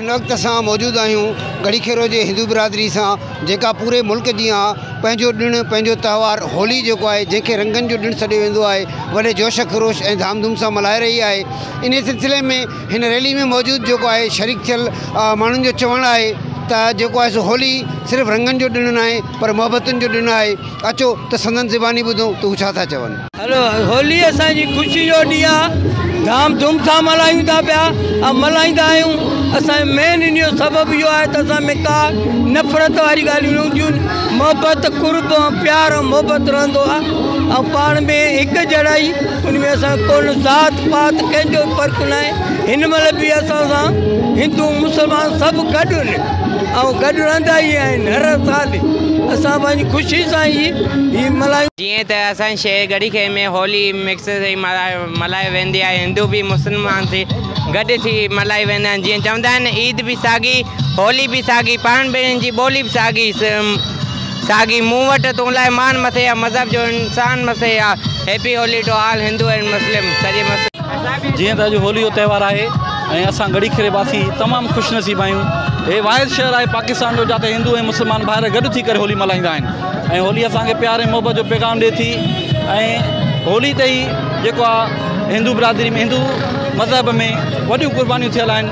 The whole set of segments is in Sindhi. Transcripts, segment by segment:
هن وقت اسان موجود آهيون ڳڙهي خيرو جي هندو برادري سان جيڪا پوري ملڪ جيان پنهنجو ڏڻ پنهنجو تهوار هولي جيڪو آهي جنهن کي رنگن جو ڏڻ سڏيو ويندو آهي وڏي جوش خروش ۽ ڌام ڌوم سان ملهائي رهي آهي انهي سلسلي ۾ هن ريلي ۾ موجود جيڪو آهي شريڪ ٿيل ماڻهن جو چوڻ آهي ته جيڪو آهي سو هولي صرف رنگن جو ڏڻ ناهي پر محبتن جو ڏڻ آهي اچو ته سندن زباني ٻڌون ته هو ڇا ٿا چون. هلو هولي اسان جي خوشي جو ڏينهن آ ڌام ڌوم سان ملهايون ٿا پيا ۽ ملهائيندا آهيون اسان جو مين ان جو سبب اهو آهي ته اسان ۾ ڪا نفرت واري ڳالهيون نه هونديون آهن محبت قرب ۽ پيار ۽ محبت رهندو آ ۽ پاڻ ۾ هڪ جهڙائي ان ۾ اسان ڪو نه ذات پات ڪنهن جو فرق نه آهي هن مهل به اسان سان هندو مسلمان سڀ گڏ آهن ۽ گڏ رهندا ئي آهن هر سال اسان پنهنجي خوشي سان ئي هي ملهايون. جيئن ته اسان جي شهر ڳڙهي خيري ۾ هولي مڪس ٿي ملهائي ويندي آهي هندو به مسلمان ٿي گڏ ٿي ملهائي ويندا آهن جيئن چوندا آهن عيد به ساڳي هولي به ساڳي پاڻ ٻنهين جي ٻولي به ساڳي ساڳي مون وٽ تون لاء مان مٿي آ مذهب جو انسان مٿي آ happy Holi to all Hindu and Muslim سڄي مسلم. جيئن ته اڄ هولي جو تهوار آهي ۽ اسان ڳڙهي خيري واسي تمام خوش نصيب آهيون هي واحد شهر آهي پاڪستان جو جاتي هندو ۽ مسلمان ڀائر گڏ ٿي ڪري هولي ملهائيندا آهن ۽ هولي اسان کي پيار ۽ محبت جو پيغام ڏئي ٿي ۽ هولي تي ئي جيڪو آهي هندو برادري ۾ هندو مذهب ۾ وڏيون قربانيون ٿيل آهن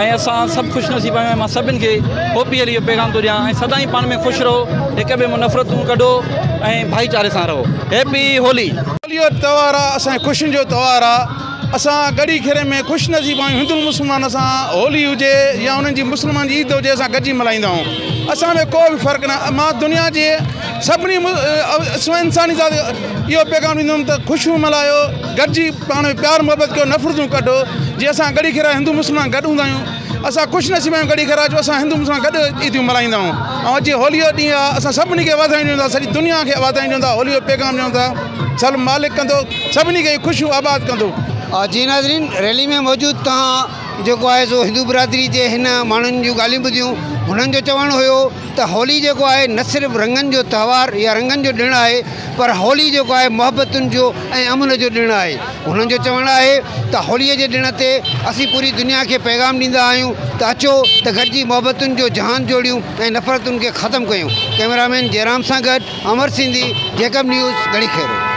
۽ اسان سڀ خوش نصيب آهيون ۽ مان سڀن کي هوپي هلي جو پيغام ٿو ڏيان ۽ سدائين پاڻ ۾ خوش رهو هڪ ٻئي مان نفرتون ڪڍو ۽ ڀائيچاري سان رهو هيپي هولي. هولي جو تهوار آ اسان جي خوشين جو تهوار آ اسان ڳڙهي خيري ۾ خوش نصيب آهيون هندو مسلمان اسان هولي هجي يا انهن جي مسلمان جي عيد هجي اسان گڏجي ملهائيندا آهيون اسان ۾ ڪو به فرق نه مان دنيا جي سڀني انساني ذات اهو پيغام ڏيندم ته خوشيون ملهايو گڏجي پاڻ ۾ پيار محبت ڪيو نفرتون ڪڍو جي اسان ڳڙهي خيرا هندو مسلمان گڏ هوندا آهيون اسان خوش نصيب آهيون ڳڙهي خيرا جو اسان هندو مسلمان گڏ عيديون ملهائيندا آهيون ۽ اڄ هولي جو ڏينهن آهي اسان سڀني کي واڌايون ڏيون ٿا سڄي دنيا کي واڌايون ڏيون ٿا هولي جو پيغام ڏيون ٿا سڀ مالڪ ڪندو سڀني کي خوشيون آباد ڪندو. جي ناظرين ريلي ۾ موجود توهان جيڪو آهي سو هندو برادري جي هن ماڻهن جون ڳالهيون ٻڌيون هنن جو چوڻ هيو ته هولي جيڪو آهي نه صرف رنگن جو تهوار يا رنگن جو ڏڻ آهي پر هولي جيڪو آهي محبتن جو ۽ امن جو ڏڻ آهي هنن جو چوڻ آهي ته هولي جي ڏڻ تي اسين پوري دنيا کي پيغام ڏيندا آهيون ته اچو ته گڏجي محبتن جو جهان جوڙيون ۽ نفرتن کي ختم ڪيون ڪئميرامين جئرام سان گڏ امر سنڌي جيڪب نيوز ڳڙهي خيرو.